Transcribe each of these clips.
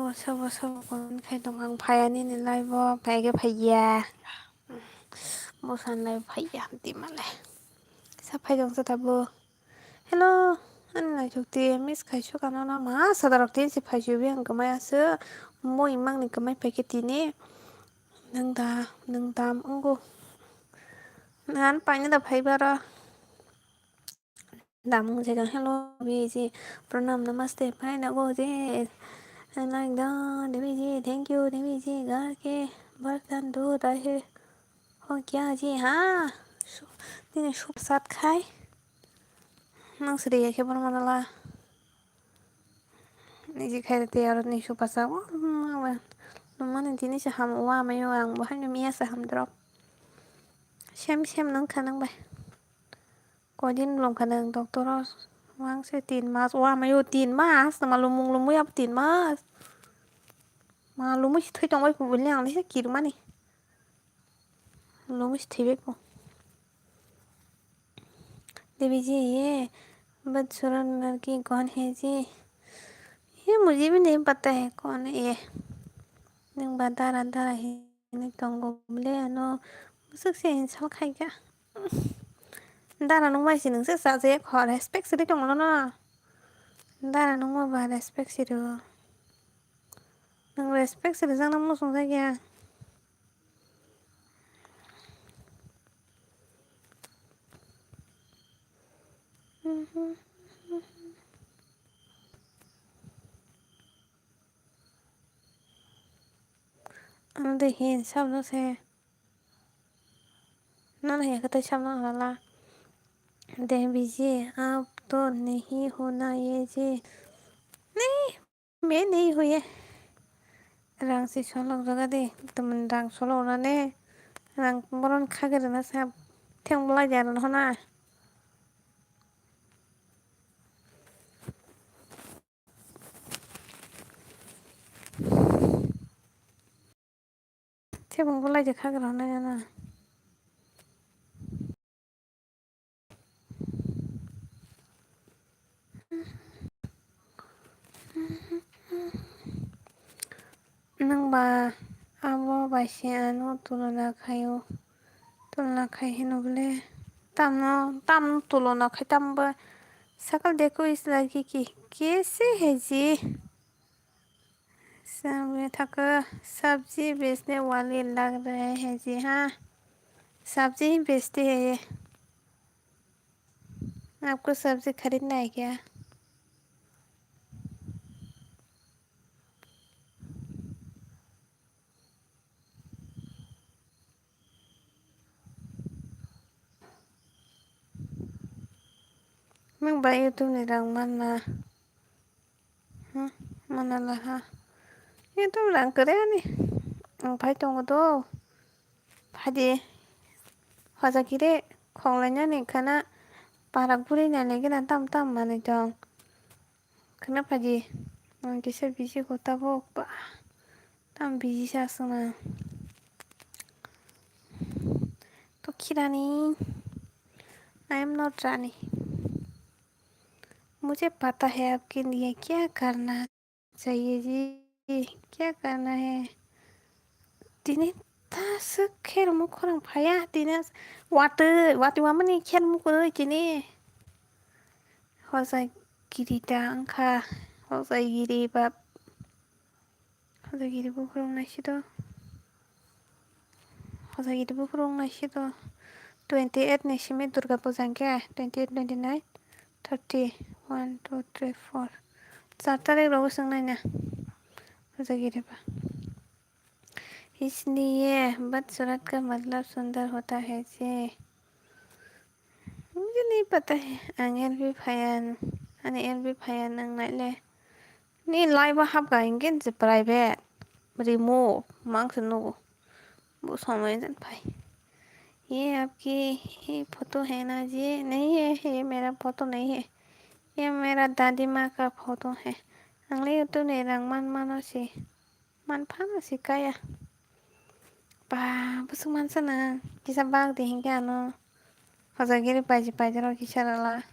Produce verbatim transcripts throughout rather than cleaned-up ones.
Sobo sobo comment khai tong ang, phaiya nini live o, phai khe phaiya. Bwsani live phaiya, hamti male. Sa phai tong sa tabuk. Hello, ani naithok ti miss khai su kano na ma sada rok tin si phai su bi ang kwmai aswk. Moi mang ni kwmai phai khe tini. Nwng da, nwng dam wngo. Nan paina da phai baro. Dam wng jega, hello, biji. Pranam, namaste, phai na go je. Like da, Devi ji, thank you, Devi ji, घर के बर्तन धो रहे हो क्या जी? हाँ, सु-, tini super sat khai. Nang sri ya khe borma nala. Niji khai te aro ni super sat. Lumani tini se ham wa mayo ang bo haino miya se ham drop. Sem sem nang kha nang bai. Koidin lom kha nang doctor o. Wang se tin mas, wa mayo tin mas, ma lumung lumui abo tin mas. Ma lumui se thwi tong bai kubul ni ang ni se kirmani. Lumui se thwi bai ko. देवी जी, ये बदसूरत लड़की कौन है जी? ये मुझे भी नहीं पता है कौन है ये। Nang ba dara dara hinwi tongo bwle ano bwswk se insult khaikha. Dara nung bai se nung se sa je kho respect siri tonglo no. Dara nung ba respect siri o. Nung respect siri jang nang musung jakya. Ano de hin sabno se. Nana ya kata sabno hala. De biji ab to nahi hona ye je. Nahi. Me nahi huye. Rang si solok jaga de. Temen rang solok na ne. Rang boron khage rena sa. Theng bolai de aro hona. Thebung bolai de khagra hwnwi nana. Nwng ba abo bai se ano tulona khaio. Tulona khai hino bole. Tamno, tamno tulona khai tambo. Sakal dekho is lagi ki, kaise hai ji? Sabe thaka sabji bechne wale lag rahe hai ji ha. Sabji hi bechte hai ye. Aapko sabji kharidna hai kya? Nwng ba YouTube ni rang manna. Hmm, manna laha. YouTube rang kwrwi ani. Ang phai tongo do. Phaidi. Hoja kire khonglainani khana parak buri nani gana tam tam manwi tong. Khana phaidi. Ang kisa bisi kho tabuk ba. Tam bisi sa swnam. To khirani. I am not Rani. मुझे पता है आपके लिए क्या करना चाहिए जी, क्या करना है? Tini ta swk khe rwma khorang phaiya, tini watwi, watwi wamani khe rwma kwrwi tini. Hojai giri ta wngkha, hojai giri ba. Hojagiri buphuru wngnaisito. Hojagiri buphuru wngnaisito. Twenty eight ni simi Durga Puja hwnkhe, twenty eight, twenty nine, thirty, one, two, three, four. Char tarik rogo swngnaina. Hojagiri ba. इसलिए बदसूरत का मतलब सुंदर होता है जी। मुझे नहीं पता है। Ang L B phaiya, ani L B phaiya nang naile. Ni live o hapkha hinkhe je private. Remove. Mang se nugo. Bu somoi jan phai. ये आपकी ही फोटो है ना जी? नहीं है, ये मेरा फोटो नहीं है। ये मेरा दादी माँ का फोटो है। Ang le YouTube ni rang man mano se. Man phano se kaya. Ba, bwswk mansa na. Kisa bak di hinkhe ano. Hojagiri paiji paijaro kisa rwla.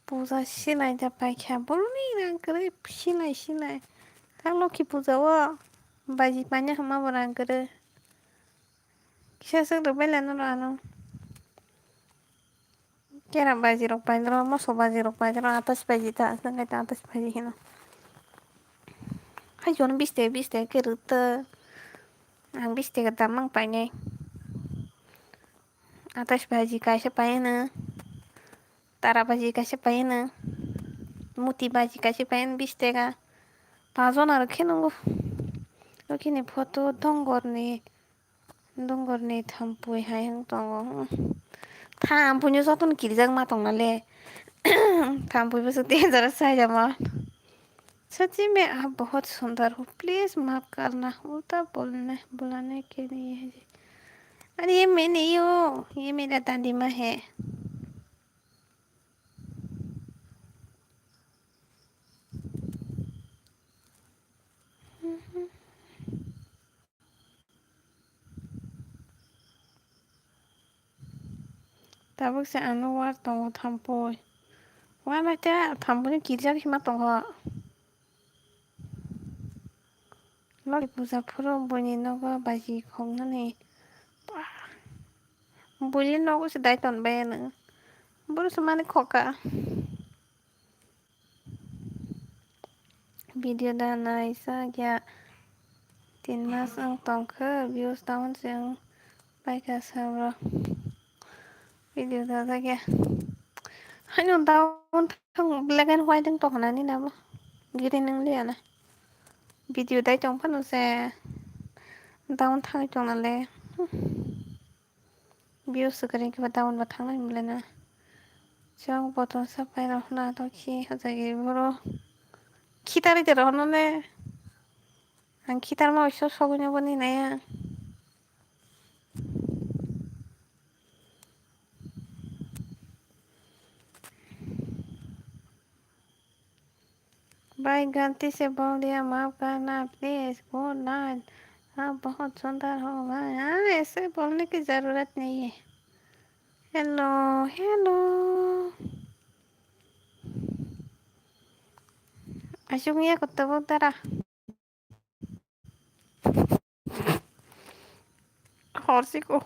Puja silai da paikha. Boroni rang kwrwi silai silai. Tang Lokhi puja o baji paina hwnma bo rang kwrwi. Kisa swk rwbailano rw ano. Kera baji rok painro, moso baji rok painro, atas baji ta, aswk khe ta atas baji hino. Hai jono bis taka, bis taka khe rwtwk. Ang bis taka dam mang painai. Atas baji kaisa paino. Tara baji kaisa paino. Muti baji kaisa paino bis taka. Pajon aro khe nungo. Okhini photo dongorni. Dongorni thampui hai wng tongo. Thampuino jotono kirijak ma tongna le. Thampui bwswk dangerous sai jama. सच्ची में आप बहुत सुंदर हो, प्लीज माफ करना, उल्टा बोलने बुलाने के लिए है। अरे ये मैं नहीं हूँ, ये मेरा दादी माँ है। Tabuk se ano war tongo thampui. War bai ta thampui ni kirijak hima tongo. Logi puja phuru buini nogo baji khoknani. Buini nogo se dai tonbai ano. Boro se mani khoka. Video da naijak ya tin mas wng tongkha, views down se wng paikha sabro. Video da jakya. Haino down thang black and white wng tongkha nani nabo. Green wng liya na. Video dai tong phano se down thangwi tongna le. Views kwrwi khe ba down ba thangnai mole na. Chwng bottle sapai rok na to khi hajagi boro. Khitarwi de rok no le. Ang khitar ma oiso sogwi no boni naya. भाई, गलती से बोल दिया, माफ करना please. Good night. आप बहुत सुंदर हो भाई। हाँ, ऐसे बोलने की जरूरत नहीं है। Hello, hello. Asung ya kutubuk dara. Horsiko.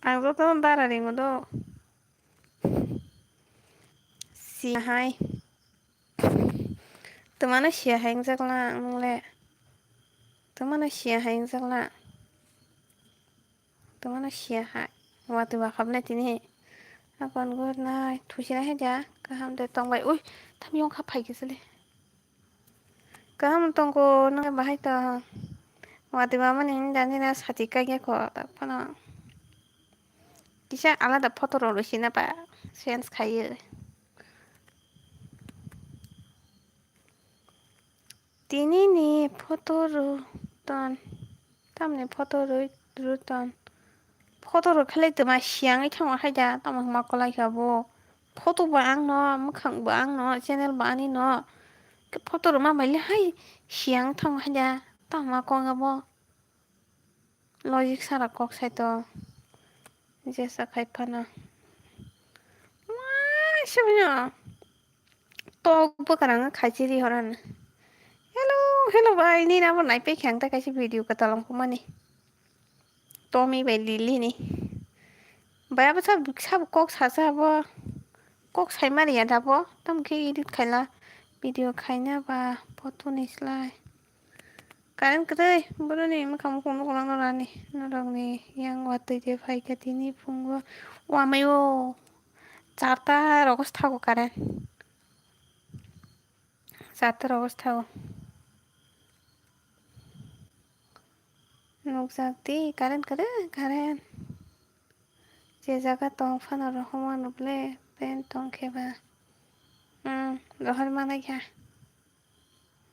Ang jotono dara ringo do. Siya hai. Twmano siya hai wngjakla ang le. Twmano siya hai wngjakla. Twmano siya hai. Watwi wakhapnai tini. Akon gurnai. Thusinai hai da. Kaham de tongbai. Ui. Thamyong kha phaikhe sile. Kaham tongko nang bahai to. Watwi mamani hinda nina sati kaiya ko tak phano. Kisa alada photo rok rwsina ba sense khaiyo. Tini ni photo rw ton. Tamni photo rw rw ton. Photo rw khlai tongma siyang wngwi thango hai da tamo hwnma kwlai kha bo. Photo bo ang no, mwkhang bo ang no, channel bo ani no. Khe photo rwma bai le hai siyang thango hai da tamo kok abo. Logic sara kok sai to. Jesa khai phano. Wah, sibino. Tok bwkarang khachi ri horano. Hello, hello bai, nini abo naipai khe ang ta kaisa video kwtal wngkukmani. Tommy bai Lily ni. Bai abo sab, sab kok sasa abo. Kok saima riya dabo. Tamo khe edit khaila. Video khaina ba photo ni slai. Current kwtwi boroni mwkhang mukhung nukulano rani. Norokni yang watwi je phaikha tini phungo. Wamaio. Charta rogo sthago current. Charta rogo sthago. Nukjak di current kwrwi current. Je jaga tong phano rohormano ble ben tong khe ba. Hmm, rohor manai kha.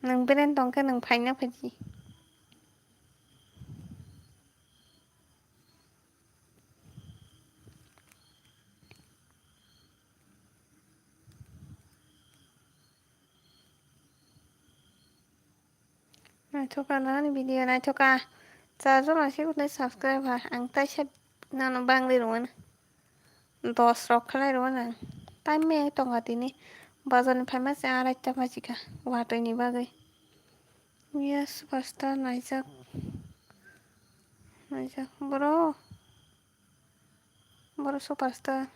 Nwng beren tong khe nwng phaina phaidi. Naithoka nani video naithoka. Charjon asik unai subscriber ang taisa nano bangri rwmani. Dos rok khlai rwmani ang. Time me tongkha tini. Bazar ni phaima se araita bajikha. Watwi ni bagwi. Yes, superstar naijak. Naijak. Boro. Boro superstar.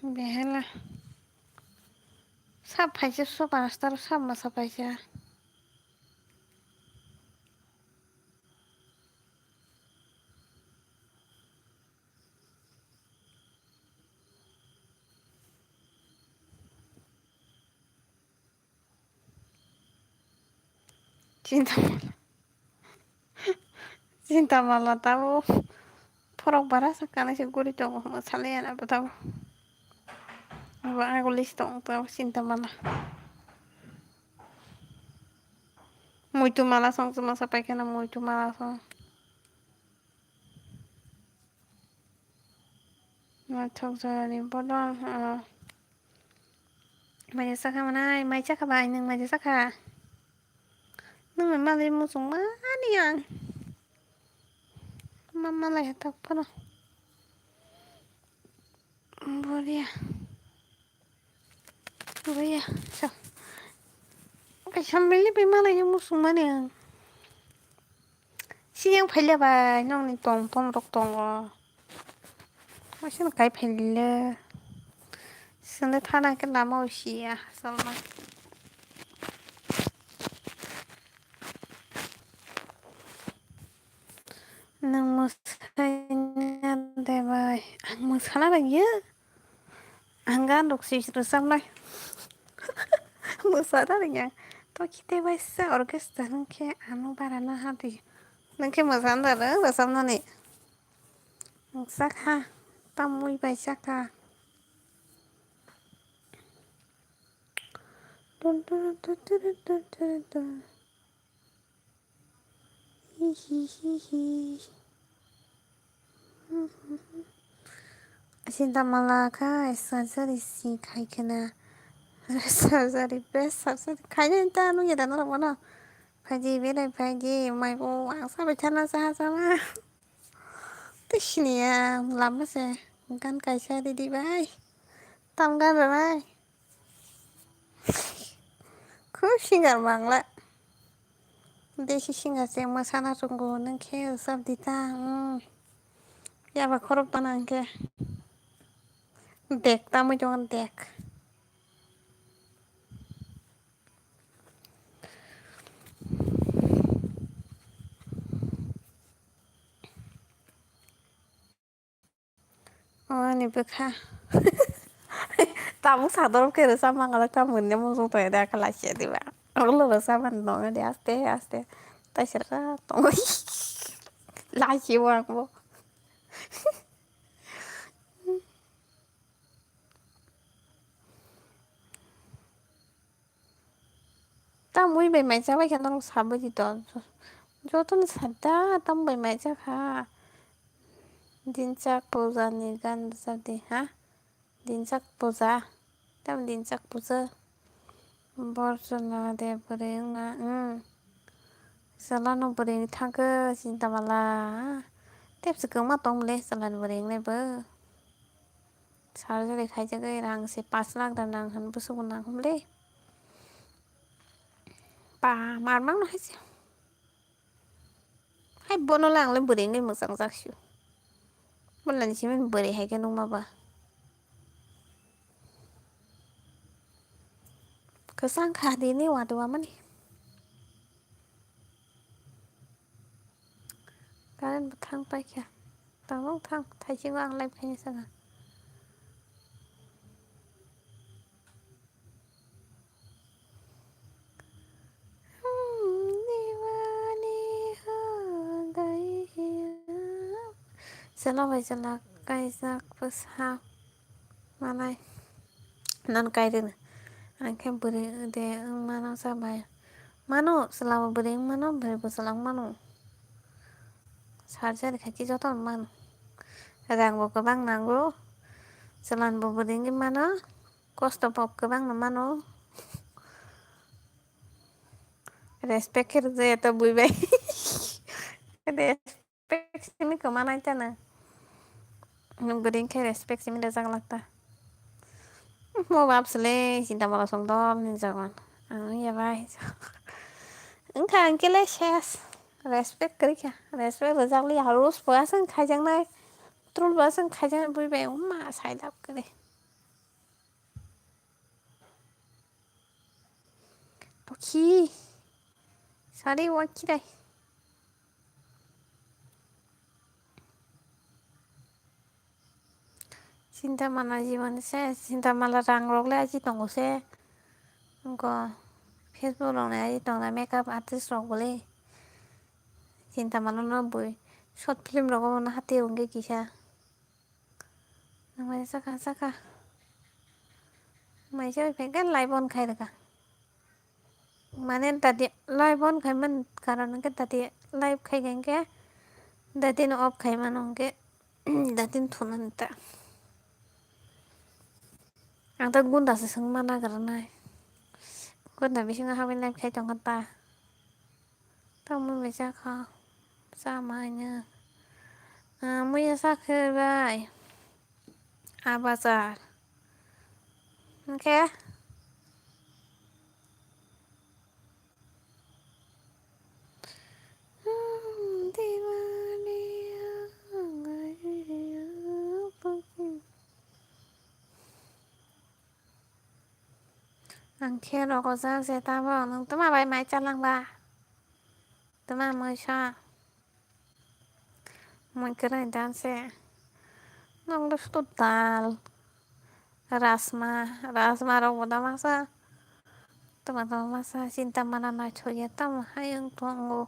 Behela. Sap phaisa, superstar sap masa phaisa. Chinta mala. Chinta mala tabo. Phorok bara sa kanai se guri tongo, ma sale yana bo tabo. Abo ago list tong tabo chinta mala. Muitu mala song chuma sa paikha na muitu mala song. Naithok jorani bodol, ah. Maija sakha manai, mai chakha bai, nwng maija sakha? Nwng bai malai muchung mani ang. Ma malai ha tak phano. Boria. Boria. Sa. Kaisa mili bai malai muchung mani ang. Siyang phaile bai nokni tong pom rok tongo. Masini kai phaile. Sini thana ke lama usia salma. Nwng mwsai na de bai? Ang mwsana rwngya. Ang gan rok si rwchapnai. Mwsana rwngya. To khite bai sa orchestra nwng khe ano bara na ha di. Nwng khe mwsana rwng rwchapnani. Nwng sakha. Tamwi bai sakha. Dun dun dun dun dun dun dun. Hi hi hi hi. Sinta mala kha surgery si khai khna. Surgery, best surgery khai nai ta nung ya da norok bono. Phaidi belai phaidi mai bo wangsa bai thana cha cha ma. Tei siniya lama se gan kaisa ridi bai. Tam gan rwnai. Khub singer bangla. Desi singer se mwsana chungo nwng khe usap dita. Hmm. Yaba khorok tana hwnkhe. Dek tamwi tongo dek. O ani bwkha. Tabuk sador khe rwchap mangala, tamo hwnwi muchung tongya de, akhe lachi ya diba. Ulo rwchap mani tongo de, aste aste. Taisir kha tongo. Lachi o ang bo. Tamwi bai mai chabai khe norok sabai di to. Jotono sada tamwi bai mai chakha. Dinchak puja ni gan rwchap di ha. Dinchak puja. Tam dinchak puja. Borjona de bwrwi wngna, hmm. Chwla no bwrwi wngwi thangkhe chinta mala. Tepsi kwma tong le chwla ni bwrwi wngnai bo. Surgery khaijagwi rang se pash lakh da nang hwn bwswk bo nang hwn le. Pa mar mang no hai se. Hai bono le ang le bwrwi wngwi mwchang jak sio. Bono le simi bwrwi hai khe nukma ba. Kwchang kha dini wadi wamani. Current bo thang paikha. Tamo thang thaisingo ang live khaina saka. Chwla bai chwla kaijak bwsa. Manai. Nan kai rwna. Ang khe bwrwi de wng mano sa bai. Mano, chwla bo bwrwi wng mano, bwrwi bo chwla wng mano. Surgery khai khe joto wng mano. Rang bo kwbang nango, chwlan bo bwrwi wngwi mano, kosto bo kwbang no mano. Respect khe rwjaya to bui bai. Respect simi kwmanai ta nwng. Nwng bwrwi khe respect simi rwjak lak ta. Mo bap sle sinta mala song dol ni jagon. Ang ya bai. Wngkha ang kele ses. Respect kwrwi kha. Respect rwjak li ha rules bo aswk khaijaknai. Troll bo aswk khaijaknai bui bai wngma sai lab kwrwi. Tokhi. Sari wakhirai. Sinta mana jibon se, sinta mala rang rok le aji tongo se. Wngkha Facebook rok ni aji tongo makeup artist rok bo le. Sinta mala no bui short film rogo no hati wngkhe kisa. Nwng bai saka saka. Maisa bai phai khe live on khai rwkha. Mane dati live on khai man karon hwnkhe dati live khai khe hwnkhe dati no off khai mano hwnkhe dati no thunani ta. Ang ta gunda se swng mana kwrwnai. Gunda bisingo habwi live khai tongkha ta. Tamo bai chakha. Chama haino. Ah, muiya sakhe bai. Ah, bazar. Hwnkhe? Ang khe rogojak je tabok, nwng twma bai mai chalangba? Twma muisa? Mui kwrwi dan se. Nwng le sudu dal, rajma, rajma rok bo da masa. Twma twma masa sinta mana naithok ya tamo hai wng tongo.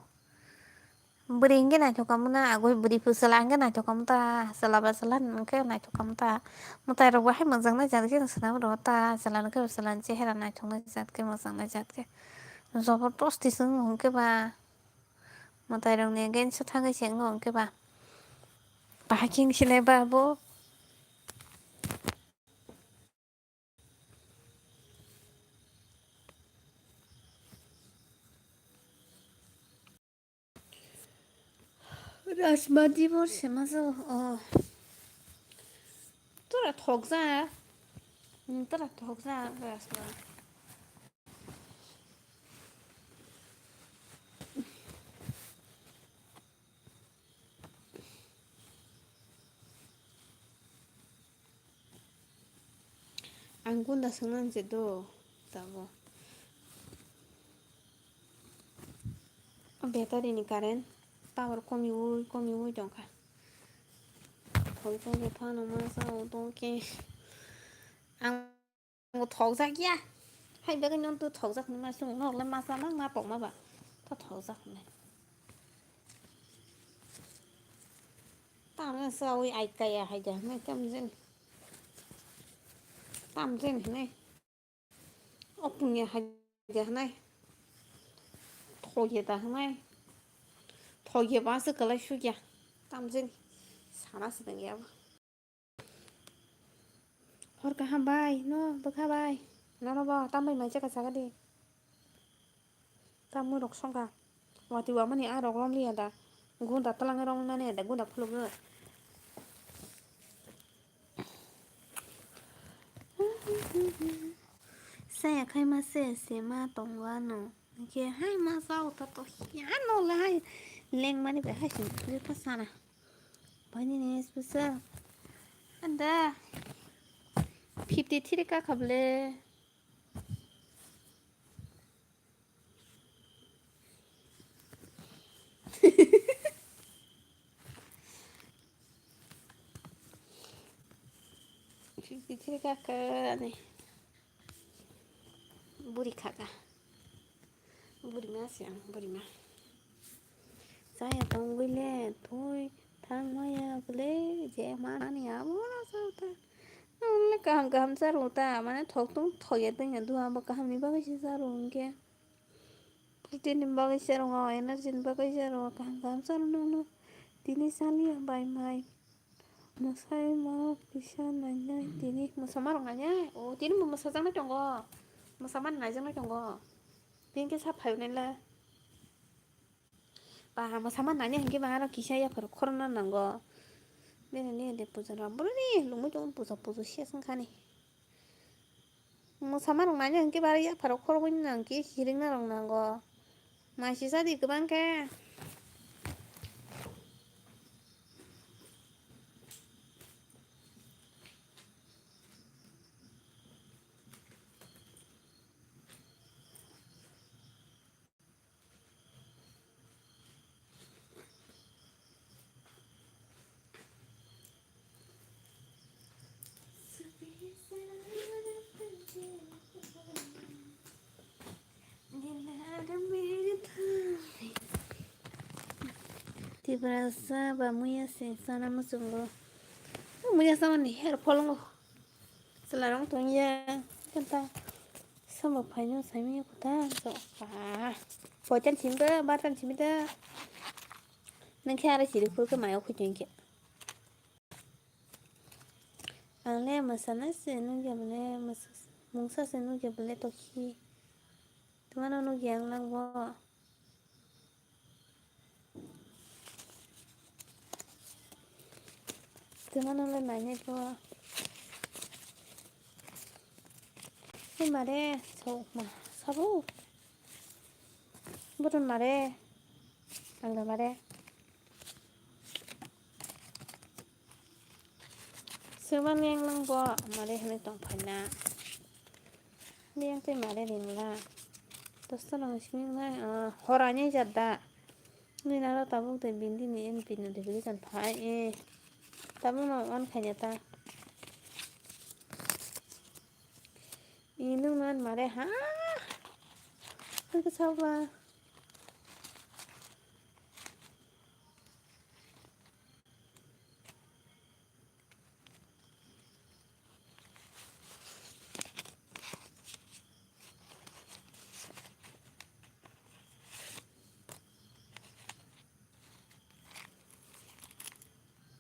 Bwrwi hwnkhe naithok khamu na, agwi bwrwi phu chwla hwnkhe naithok khamu ta, chwla ba chwla hwnkhe naithok khamu ta. Mwtai rok bo hai mwchang nai jat khe swngchar rw ta, chwla hwnkhe chwla ni chehera naithok nai jat khe mwchang nai jat khe. Jobodosti se wng hwnkhe ba mwtai rok ni against o thangwi se wng hwnkhe ba. Bahai khe wng silai ba bo. Rajma dibor se ma jago, oh. Tora thokjak. Hmm, tora thokjak rajma. Ang gunda swngnani se do tabok. O battery ni current power komiui komiui tongkha. Thokjagwi phano masa o tongkhe. Ang Bo thokjak ya. Hai bagwi nw tw thokjak hinwi ma chwng norok le ma cha nang ma pokma ba. Ta thokjak hinwi. Tamo chawi ai kaya hai ja hinwi tam jin. Tam jin hinwi. O punya hai ja hinwi. Thok ya da hinwi. Thok ya ba se kwlai suk ya. Tam jin. Sana se dang ya ba. Hor kaham bai, no bwkha bai. Nono bo tambai mai chaka chaka di. Tamui rok songkha. Wati wamani a rok romliya da. Gunda twlangwi romnani da gunda phulugwi. Saya khai ma se se ma tongwano. Hingke hai ma sa uta to hiya no le hai lengmani bai hai sing tuli ta sana. Bani ni special. Anda fifty three ka khable. Fifty three ka kani. Buri khaka. Burima se ang burima. Chaya tongwi le thui thang maya bwle je manani abo na sa ta. Nang le kaham kaham charo ta mane thok tong thok ya tong ya dua bo kaham ni bagwi se charo hwnkhe. Protein ni bagwi charo energy ni bagwi charo kaham kaham charo nang no. Tini saliya bai mai. Mwsaima kisa nainai tini, mwsama rok nainai? O, tini bo mwsajaknai tongo, mwsama naijaknai tongo. Tini khe sa phaibainai le. Ba, mwsama nainai hinkhe ba aro kisa yaphar khorokna nango. Bini ni de puja rok, boro ni lungwi tongo puja, puja ses wngkha ni. Mwsama rok nainai hinkhe ba yaphar khoroknani nang khe hiringna rok nango. Maisisa di kwbang khe. Tiprasa ba muya se sana muchungo. Muya samani her pholongo. Chwlarong tongya kanta. Sambo phaino saimanya kota. So, ah. Poitan simba, bartan simita. Nang khe ara siri phulke mayo khuitong khe. Ang le mwsana se nukya bole, mwsa-, mungsa se nukya bole tokhi. Twmano nukya ang lang bo. Twmano le nainai bo. Hei mare, sok ma, sabo. Boton mare, ang da mare. Sema neng lang bo, mare hwnwi tong phaina. Neng tei mare ringla. Dosta nang simi nai, ah, hor ani jat da. Nini naro tabuk de bindi ni N P notification phai, eh. Tabuk no on khaina ta. Inung nan mare ha. Ang khe saba.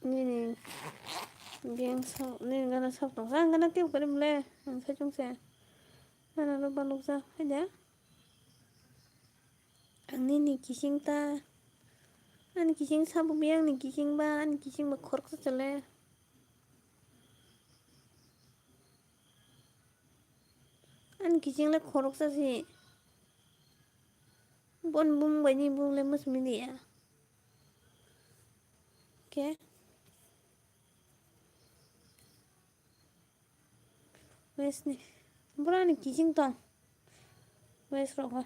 Nini beng sok, nini gana sok tong. Ang gana tip kari mole, ang sai chungse. Gana lo balok ja, hai da. Ang nini kising ta. Ani kising sabo biyang ni kising ba, ani kising ba khoroksa chole. Ani kising le khoroksa si. Bon bung bai ni bung le mus mi dia. Ke? Wes ni. Bura ni kising tong. Wes rogo.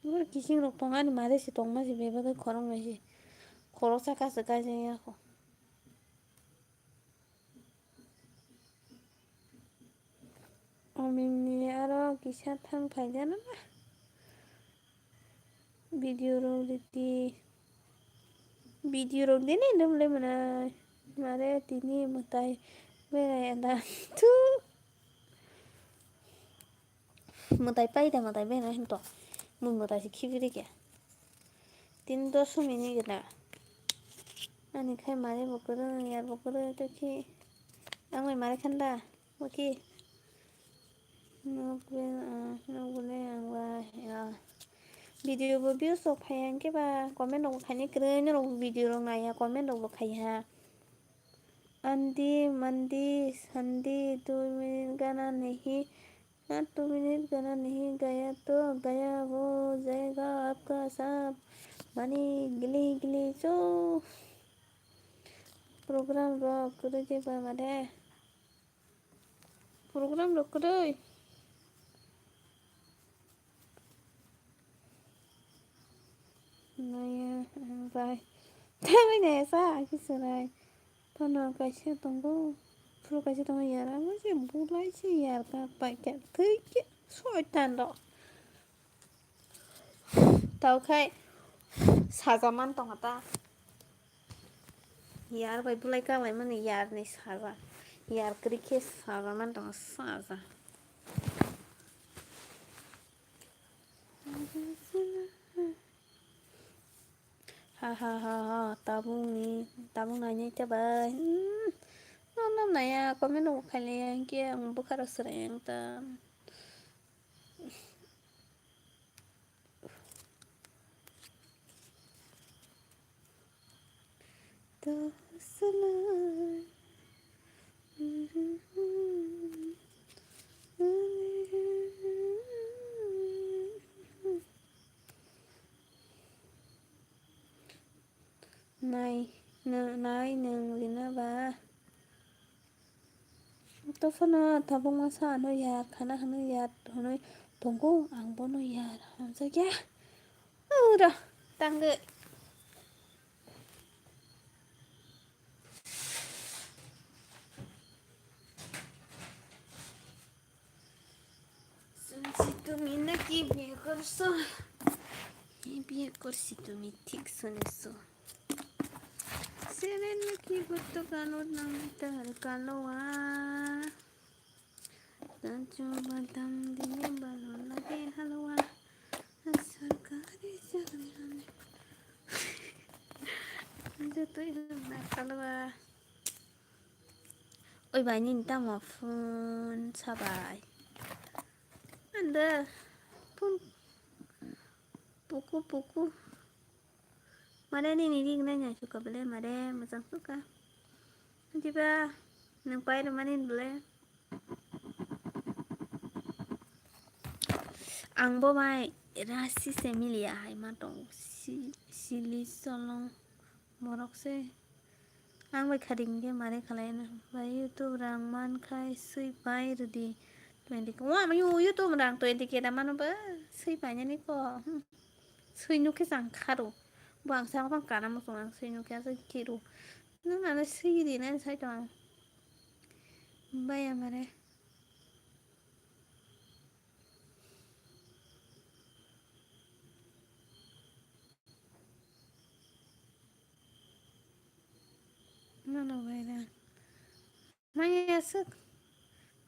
Bura kising rok tong ani mare si tong ma si bebak khorok nai si. Khorok saka saka jeng ya ko. Oming ni aro kisa thang phai jana na. Video rok riti. Video rok dini dum le mwnai. Mare tini mwtai berai anda. Thu. Mwtai pai da mwtai berai hinto. Mui mwtai si khibiri kya. Tin dos minute gana. Ani khai mare bokoro, yar bokoro to khi. Ang mai mare khanda. Oke. Nok be, ah, nok bole ang ba, ya. Video bo views rok phai ang khe ba comment rok bo khaini kwrwi norok video rok naiya comment rok bo khai ha. Andi, mandi, sandi, dui minute gana nahi, na dui minute gana nahi gaya to, gaya wo jayega aapka sab, mani gili gili cho. Program rok kwrwi khe ba mare. Program rok kwrwi. Naya, bai. Tei naya sa, kisarai. Tono kaisa tongo. Phuru kaisa tongo yara. Mo se bulai se yar ka pai ka. Tei ke soitan rok. Tao khai saja man tong ta. Yar bai bulai ka lai mani yar ni saja. Yar kwrwi khe saja man tong saja. Aha ha ha, tabuk ni, tabuk nainai ta bai. Hmm, no no naya, comment rok khailaiya, hinkhe ang bwkha rok swraiya ta. Nai, nai nwng rina ba. Tophano tabuk masa ano yar khana hwnwi yar hwnwi tongo, ang bono yar hamjakya. Ura, tangwi. Soni si tumi na ki biya korso? Ki biya korsi tumi, thik soni so. Seren na ki gotto kalo nang tar kalo wa. Tancho badam dine balo lage halwa. Sarkari chakri hame. Joto na halwa. Oi bai, nini tamo phone sabai? Anda phone puku puku. Mare nini ring nai nai suka bele mare, mojang suka. Diba nang pai rwmani bele. Ang bo bai rasi se miliya hai ma tong si-, sili solong borok se. Ang bai khari hinkhe mare khalai na. Bai YouTube rang man khai swi pai rwdi twenty K. Wa ma yu-, YouTube rang twenty K da mano ba swi pai nani ko. Hmm. Swi nuk khe chang kharo. Bo ang sa bang kana mo song ang swi nuk khe asai khiru. Nang ano swi di na sai tong. Bai amare. Nono bai da. Maya aswk.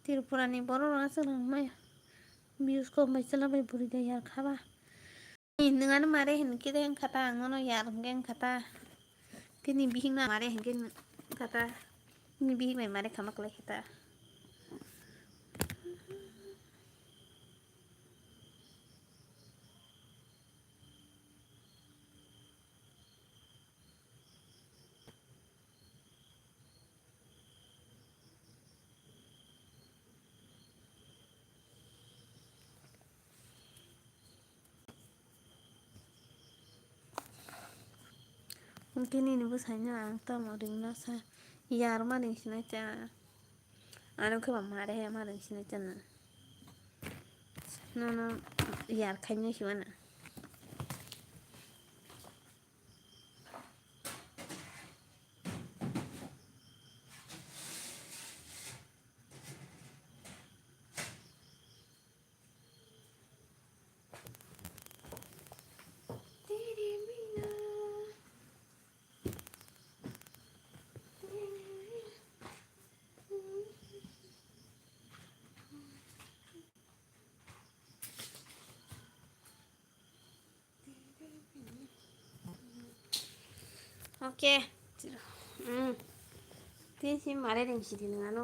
Tripura ni borok rok aswk rang maya. Views kom bai chwla bai bwrwi da yar khaba. Nwng ano mare hinkhe de wngkha ta, ang nono yar hinkhe wngkha ta. Khe ni bihik no mare hinkhe wngkha ta. Ni bihik bai mare khama kwlai khe ta. Hwnkhe nini bwsaino ang tamo ringna sa, yarma ringsinai cha. Ano khe ba mare he ma ringsinai cha na. Nono yar khainai siwana. Okay. Hmm. Tini si mare ringsi di nang ano.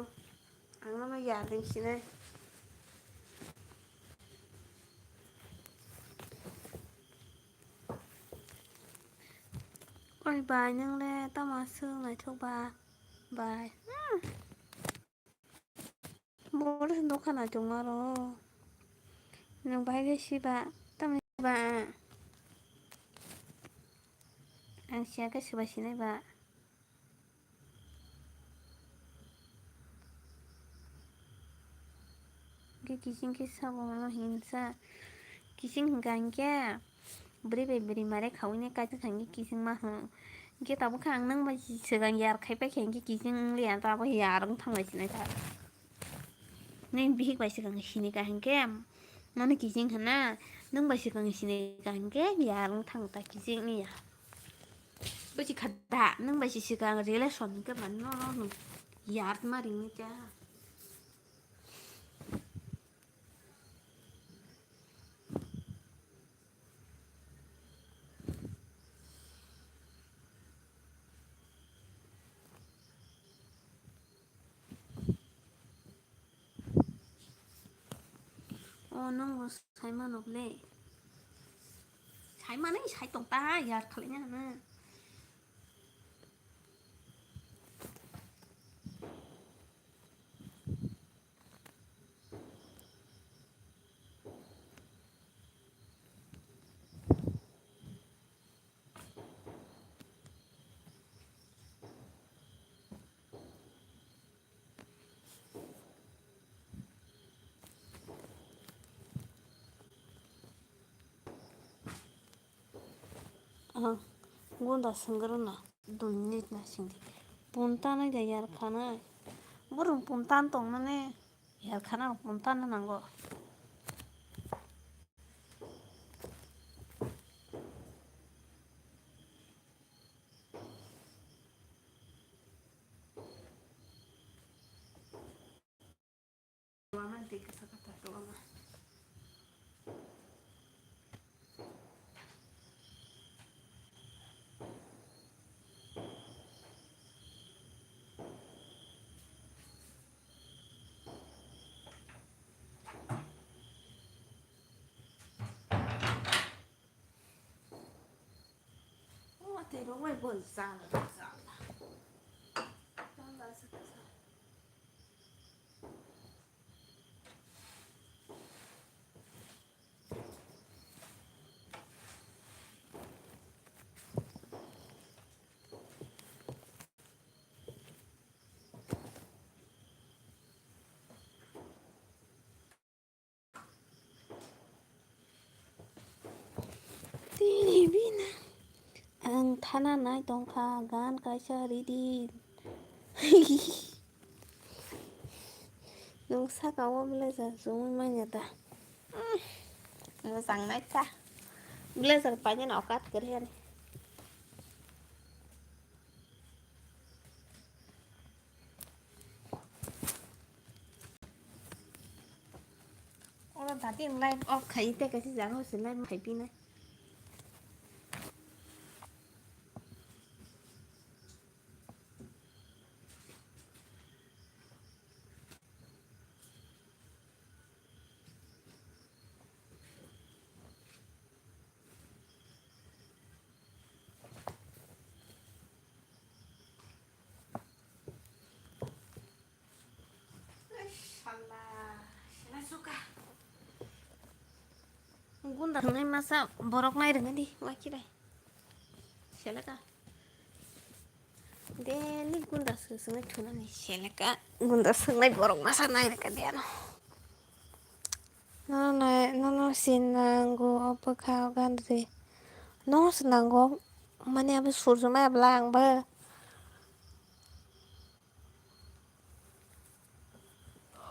Ang no ya ringsi nai. Oi bai, nang le tamo aswk naithok ba? Bai. Hmm. Boro se nokha naitokma rok. Nwng bahai khe siba, tamni ba? Ang siya khe siba sinai ba. Hwnkhe kiching khe sabo hinsa. Kiching hwnkha hinkhe. Bwrwi bai bwrwi mare khawini kaisa thangwi kiching ma hwn. Hwnkhe tabuk khe ang nwng bai swkang yar khai paikha hinkhe kiching wng liya, tabuk yar wng thang lai sinai ta. Nini bihik bai swkang sini ka hinkhe, mani kiching hwna, nwng bai swkang sini ka hinkhe yar wng thang ta kiching wng ya. Buji kha da, nwng bai si swkang relation hinkhe mani no no no yar ma ringni ta. O, nwng bo sai mano ble. Sai manwi sai tong ta, yar khlai na hwnwi. Ah, gunda sengkrak no dui minute na singdi. Punta nai da yar khanai. Borok punta tong mani yar khana punta no nango. Tini bina ang thana nai tongkha, gan kaisa ridi. Nwng saka o blazer chumui manya ta? Mwchang nai ta. Blazer painani okat kwrwi ani. Oro dati light off khai tei kaisa jaga o se light khai pina. Gunda thwngnai masa borok nai rwngdi, wakibai. Seleka. Deni gunda swk swknai thunani seleka. Gunda swknai borok masa nai rwkha de ano. Nono nai, nono sinango bwkha o gandri. Nono sinango mani abo surjuma ebla ang bo.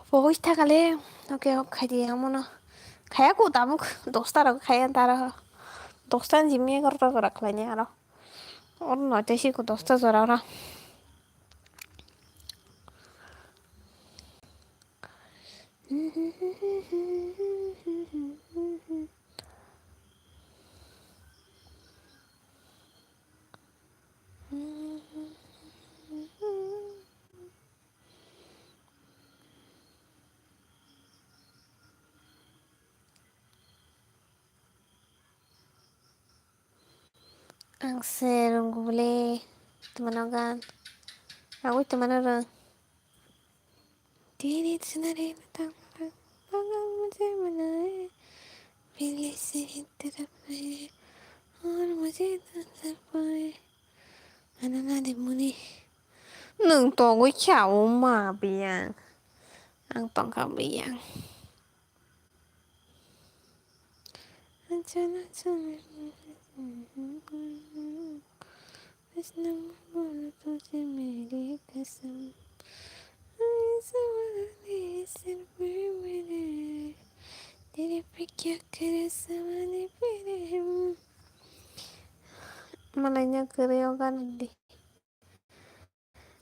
Pogoi thakale, oke, oke, khaidi, amono. Khaya ko tabuk, dosta rok khaya taro. Dosta ni jimi egarota jora khlaini aro. Oro noita si ko dosta jora oro. Ang se rwngkuk le twmano gan. Ang ui twmano rwng. Tini sinari matang matang bagang mujhe manaye. Pili se hi taraf hai aur mujhe nazar paye. Anana de muni. Nwng tongwi kha o ma biyang. Ang tongkha biyang. Malaina kwrwi o gan di.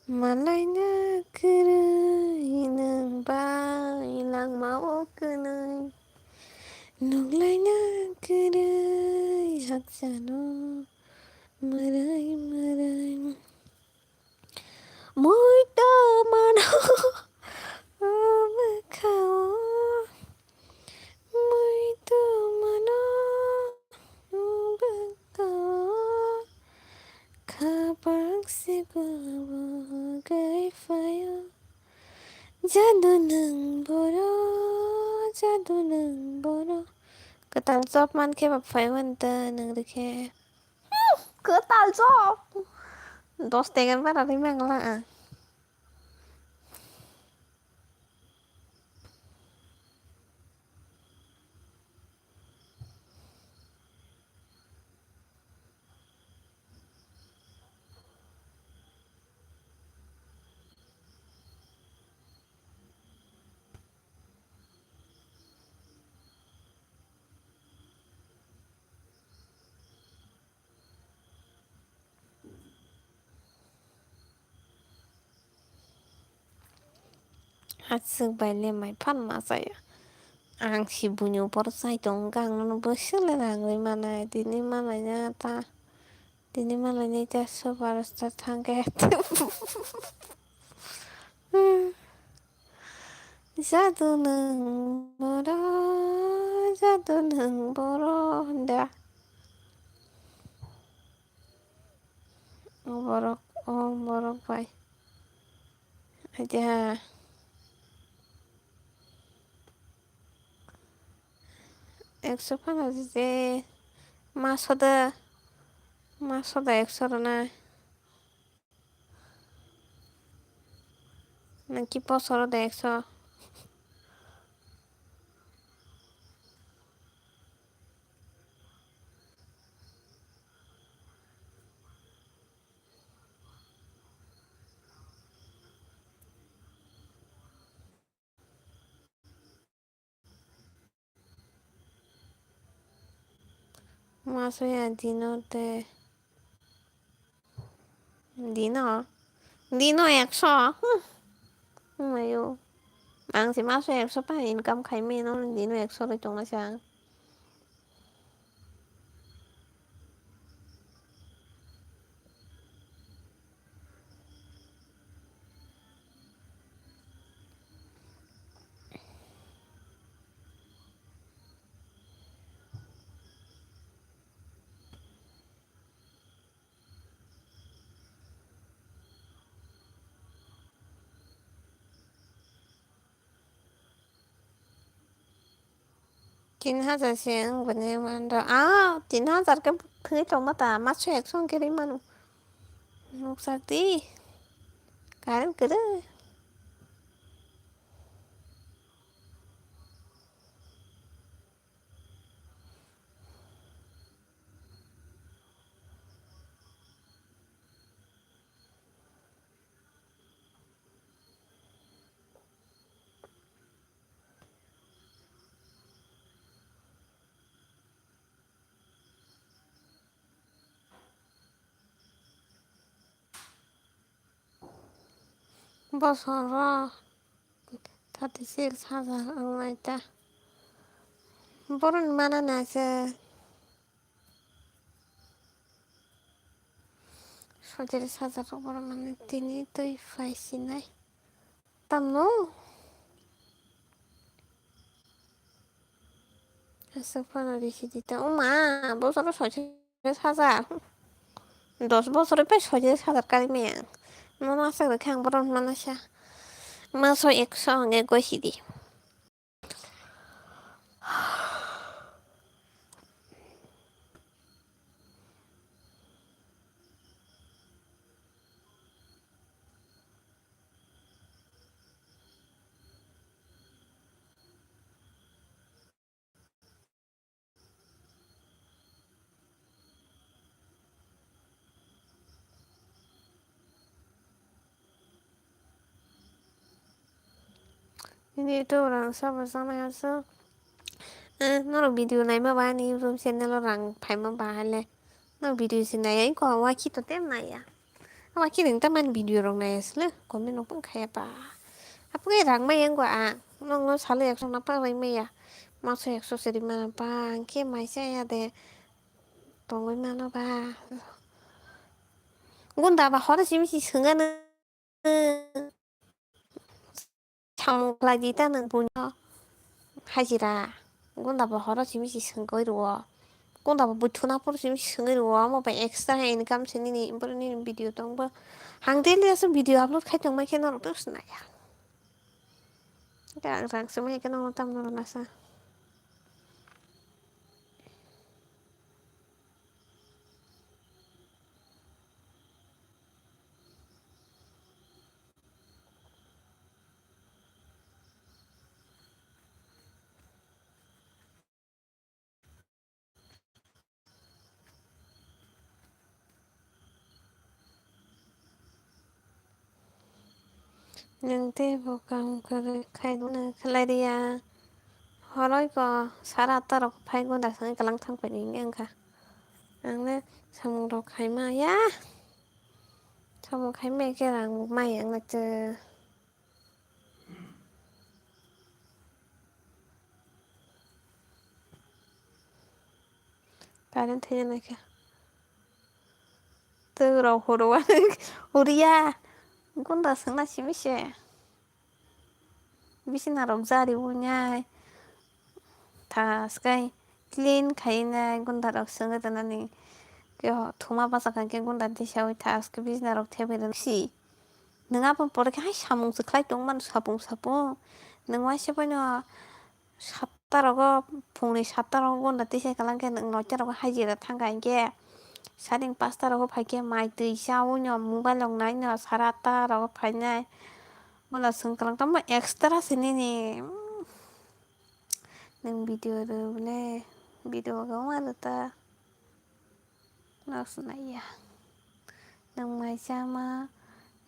Malaina kwrwi nwng bai langmao kwnwi. Nuglaina kwrwi hakchano mwrwi mwrwi. Muito mano o bwkhao. Jadu nwng boro, jadu nwng boro. Kwtal job mankhe ba phaiwan ta nwng rikhe. Hmm, kwtal job. Dos tegar bara ri mangla ang. Aswk bai le mai phan ma chaya. Ang si buino por chai tong kha, ang nono bwswk le rang ri manai, tini manai na ta, tini manai nai ta superstar thang khe. Jadu nwng boro, jadu nwng boro hwnda. O borok, o borok bai. Aja. Ekso phano je ma soda, ma soda ekso rwna. Naki posoro de ekso. Masaya dino te dino, dino ekso. Hmm. Mayo. Ang si maso ekso pa income khai mano, dino ekso roi tongna sa. Tin hajar se wng bini mando. Ah, tin hajar ke thwi tongma ta, maso ekso hwnkhe ri manu. Nuksa di. Current kwrwi. Bosoro thirty six hajar wngnai ta. Boroni mana nai se. Soichalish hajar rok borok mani tini twi phai sinai. Tamo? Aswk phano risi di ta. Oma, bosoro soichalish hajar. Dos bosor pai soichalish hajar kari maya. Nono aswk rwkhe ang bohrok manasa. Maso ekso hwnwi goi sidi. Nini YouTube rang sabo sanai aswk. Eh, norok video naima ba ani YouTube channel o rang phaima ba hale. Norok video se naiya, wngkha wakhi to tem naiya. Wakhi nung tamani video rok naiya sile, comment rok bang khaya ba. Apo khe rang maya wngkha a, nokno salo ekso na pa bai maya. Maso ekso se ri mana ba, hwnkhe maisa ya de tongwi mano ba. Gunda ba horo simi si swngano. Samung khlai di ta nwng buino hajira. Gunda bo horo simi si swngwi rwo. Gunda bo bui thuna phuru simi si swngwi rwo. Omo bai extra income se nini, boro nini video tong bo. Hang daily aswk video upload khai tongma khe norok to sinaya. Rang rang simi ke no tam no nasa. Nwng teibo kaam kwrwi khaino khlai rwya. Horoi ko sara atta rok phai gunda swngwi kwlang thang paidi wngkha. Ang le samung rok khaima ya. Samung khaima khe rang bo mai ang le. Current thwi nai khe. Twrok horo horiya. Gunda swngna simi se. Bisina rok jari wngnai. Thaskai clean khai nai gunda rok swngwi tonani. Khe thuma bachakha khe gunda tisawi thaskai bisina rok thepwi rwsi. Nwng aboni pore khe hai samung se khlai tongmani sapung sapung. Nwng waisa phano satta rogo, phungni satta rogo gunda tisai kwlang khe nwng noita rogo hajira thangkha hinkhe. Saring pasta rogo phaikhe mai twi chaui no mobile rok nai no sara atta rogo phainai. Gunda swng kwlang tamo extra se nini. Nwng video rw le, video khe wng ta. Nok swnaiya. Nwng mai chama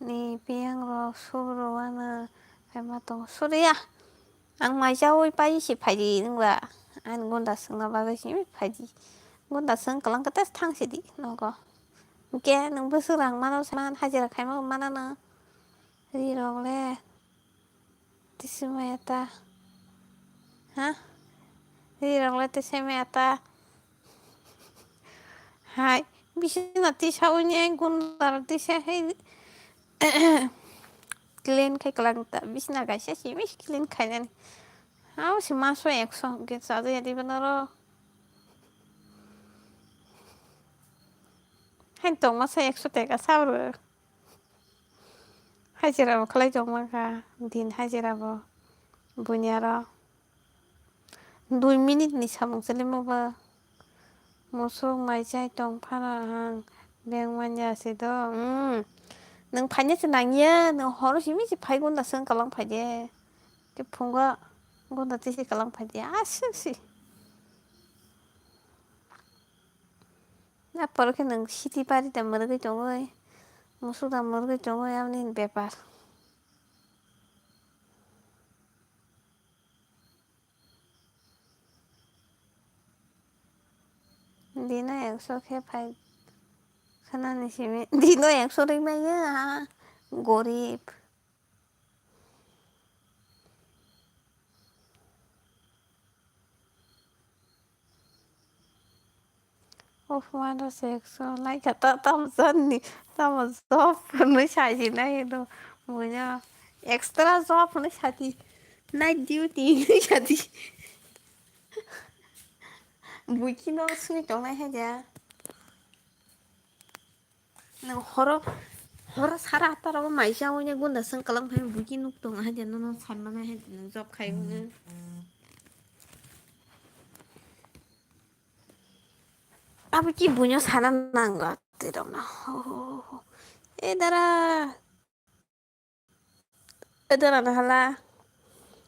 ni piyang rok sur rwano khaima tongo. Suriya. Ang mai chaui pai si phaidi nwng ba. Ani gunda swngna bagwi simi phaidi. Gunda swng kwlang khe tei thang sidi nogo. Hwnkhe nwng bwswk rang mano man hajira khaima manano. Ri rok le. Tisi maya ta. Ha? Ri rok le tisi maya ta. Hai, bisina tisa uni ai gundar tisa hai. Clean khai kwlang ta. Bisina kaisa simi clean khainani. Hao si maso ekso hwnkhe chajaya diba noro. Hai tongma sa ekso teka sa bro. Hajira bo khlai tongma kha, din hajira bo buini aro dui minute ni samung chwlwi ma ba. Musuk mai chai tong phano ang beng manya se do. Hmm. Nwng phaina se nangya, nwng horo simi se phai gunda swng kwlang phaide. Khe phungo gunda twi se kwlang phaide. Aswk se. Aphuru khe nwng siti pari da mwrwgwi tongwi, musuk da mwrwgwi tongwi, aboni bepar. Dino ekso khe phai khwnani simi, dino ekso rwmanya, gorib. Of mano se ekso lai kha ta, tamo jani, tamo job hwnwi saji nai do, buino extra job hwnwi sadi, night duty hwnwi sadi. Buikino swi tongnai hai da. Nwng horo, horo sara atta rogo mai chaui gunda swng kwlang phai buiki nuk tong hai de, nono sanma nai hai de, nwng job khai hwnwi. Abo ki buino sana nango twi rokno. Ho, ho, ho, ho. E dara. Edora nahala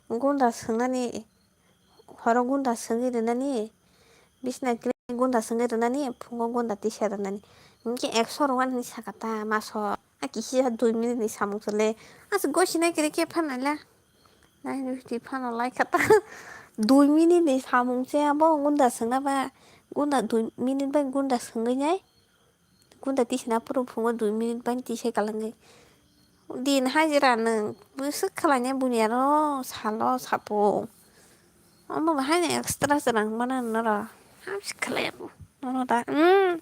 gunda swngnani, horo gunda swngwi rwnani, bisna kre gunda swngwi rwnani, phungo gunda tisa rwnani. Hinkhe ekso rwna hinwi sakha ta maso, a kisa dui minute ni samung chole. Aswk gosinai kwrwi khe phano le. Nai hinwi twi phano lai kha ta. Dui minute ni samung se abo gunda swngna ba, gunda dui minute bai gunda swngwi nai. Gunda tisana phuru phungo dui minute bai tisai kwlangwi. Din hajira nwng bwswk khlainai buini aro salo sapo. Omo bo haino extra se rang mano noro. Hamsi khlai abo. Nono da. Hmm.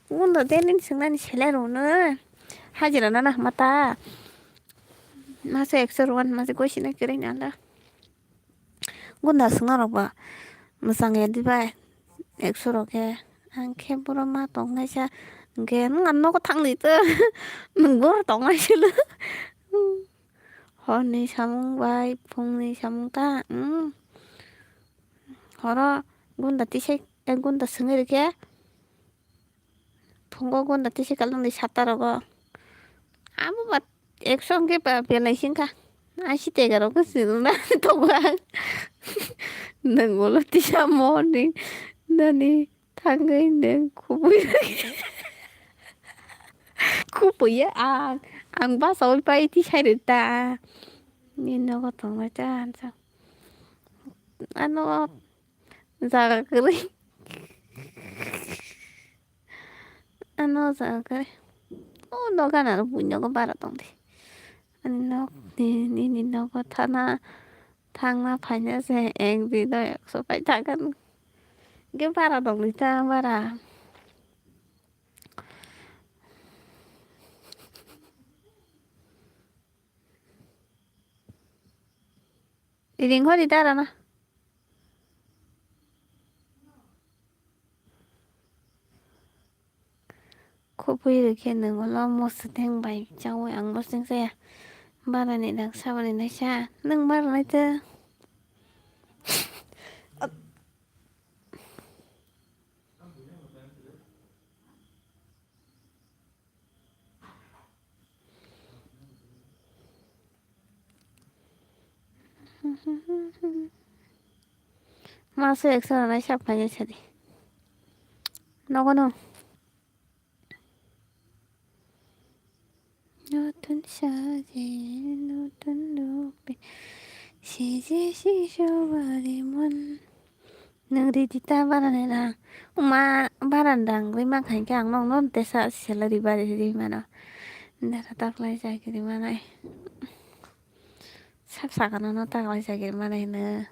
Gunda daily ni swngnani selai rwno. Hajira nana hama ta. Masa ekso rwan masa goisina kwrwi nala. Gunda swngna rok ba mwchang ya dibai ekso rok khe. Ang khe boro ma tong naisa hwnkhe nwng ang nogo thang di to. Nwng boro tong naisilo. Horni samung bai phungni samung ta, hmm. Horo gunda tisai, ek gunda swngwi rwkhe, phungo gunda tisai kalangni satta rogo. Abo ba ekso hwnkhe ba belai se wngkha. Aisi tega rok se rwna tongo ang. Nwng ulo tisa morning nani thangwi nwng kubui kubui ya ang, ang basawi pai tisai rw ta. Ni nogo tongnai ta ang sa. Ano jaga kwrwi. Ano jaga kwrwi. O nogo ano buinogo bara tongdi. Ani nok ni, nini nogo thana, thangna phaina se ek dui no ekso pai thangkha. Ge bara tongdi ta bara. Ring hori dara na. Khubui rwkhe nwng ulo musu theng bai chaui ang bo chwng chaya. Barani nang saboni naisa nwng bara naitw. Maso ekso ranai sak phainai sadi. Nogo no. Notun saje, notun rupe, sije sisho barimon. Nwng ridi ta barani rang. Wngma barani rang rwi mankha hinkhe ang nokno tesa salary bari rwi mano. Dara taklai chakiri manai. Sak sakano no taklai chakiri manai hino.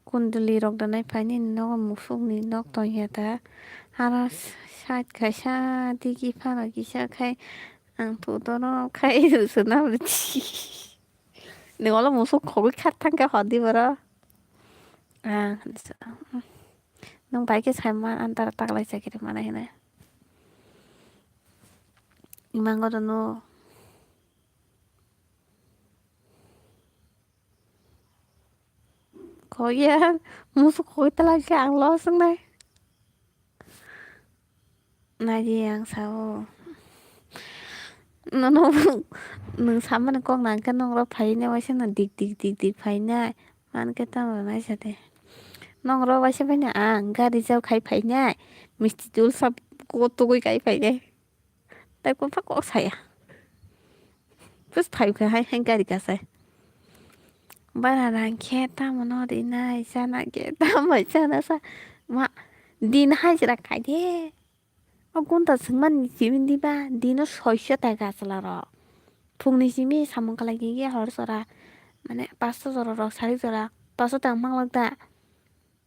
Kunduli rok danai phaini nogo musukni nok tongya ta. Aro side kaisa digi phano kisa khai ang tutono khai swnam rwdi. Nwng olo musuk khogwi kha thangkhe hodi boro. Ah, nwng bai khe saima antara taklai chakiri manai hwnwi. Imango rwno. Khogwi ang musuk khogwi talai khe ang los wngnai. Naidi ang sao. Nono nwng samani kok nang khe nokro phainai waisa no dik dik dik dik phainai. Mankhe tamo naisa de. Nokro waisa phainai ang gari jao khai phainai. Misti dul sab kotugwi kai phainai. Tai kok kok saya. Bus phai kha hai hai gari kasai. Bara rang khe tamo no rinai chana khe tamo chana sa. Ma din hajra khai de. O gunta swngmani chimindi ba dino soiso tai gachla rok. Phungni simi samung kalai gigi hor jora. Mane pasto jora rok sari jora. Pasto tang manglak da.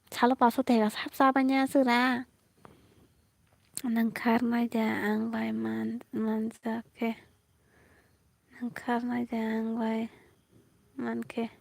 Salo pasto tega sap sa banya sira. Nang kharnai da ang bai man manjak khe. Nang kharnai da ang bai mankhe.